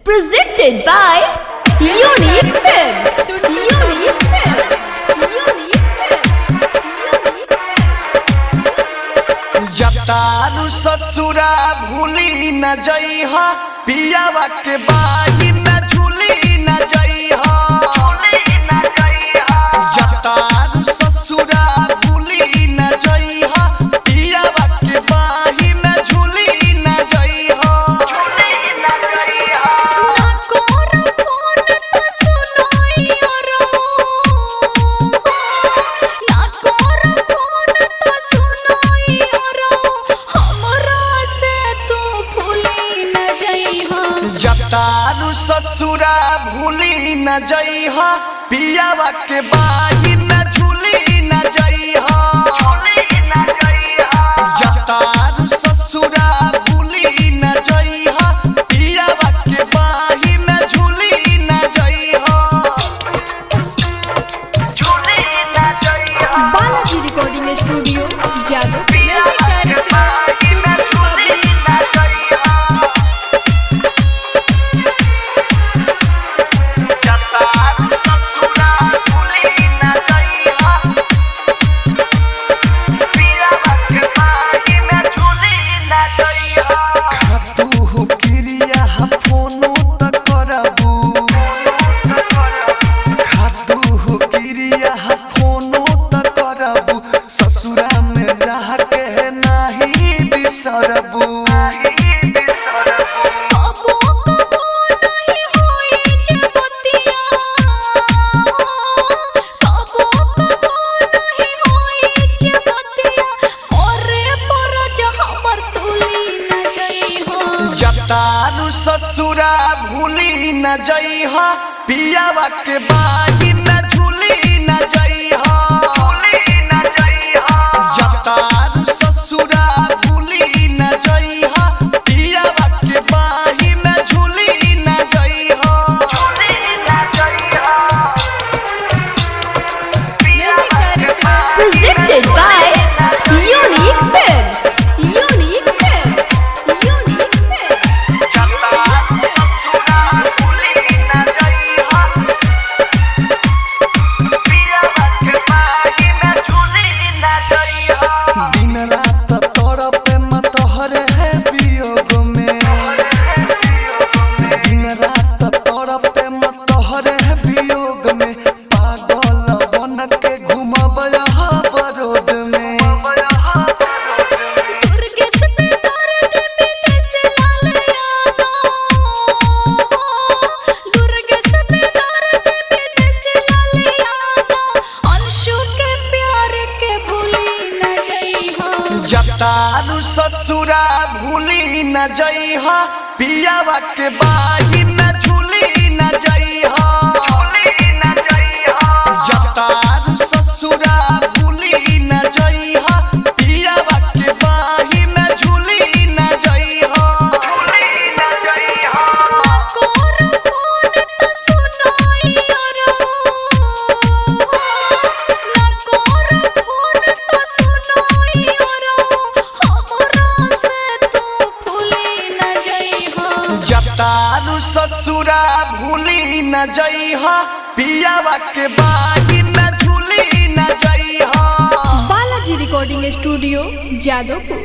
Presented by Unique Films. Unique Films. Unique Films. Unique Films. जतारू ससुरा भूली न जइहा, पियावा के बाही न झूली न जइहा। जतारू ससुरा भूली न जइहा, पियावा के बाही न झूली न जइहा। ना कोरो फोन तो सुनाई रो, ना कोरो फोन तो सुनाई रो, हमरा से तू भूली न जइहा। जतारू ससुरा भूली न जइहा, पियावा के बाही न झूली न जइहा। जतारू ससुरा भूली न जइहा, पियावा के बाही न झूली न जइहा। Balaji recording studio Jadav. Music director Babu. खातू क्रिया फोनो त करबू, खातू क्रिया फोनो त करबू, ससुरा में जाके नाही बिसरबू। कबो कबो नहीं होई जे बतिया, कबो कबो नहीं होई जे बतिया, मोरे पर हमर तुली न जइहा। जतारू ससुरा भूली न जइहा, पियावा के बाही न झूली न जइहा। जतारू ससुरा भूली न जइहा, पियावा के बाही न झूली न जइहा। Music director presented by Unique Films. Unique Films. Unique Films. दिन रात तड़प मत हरे है वियोग में, दिन रात तड़प मत हरे है वियोग में, पागल बन के घूमब यहाँ बरोड में। दुर्गे से दर्द विदेश लाल यादो, दुर्गे से दर्द विदेश लाल यादो, अंशु के प्यार के भूली न जइहा। जतारू ससुरा भूली न जइहा, पियावा के बाही न झूली न जइहा। जतारू ससुरा भूली न जइहा, पियावा के बाही न झूली न जइहा। ना कोरो फोन तो सुनाई रो, ना कोरो फोन तो सुनाई रो, हमरा से तू भूली न जइहा। जतारू ससुरा भूली न जइहा, पियावा के बाही न झूली न जइहा। Balaji recording studio Jadavpur.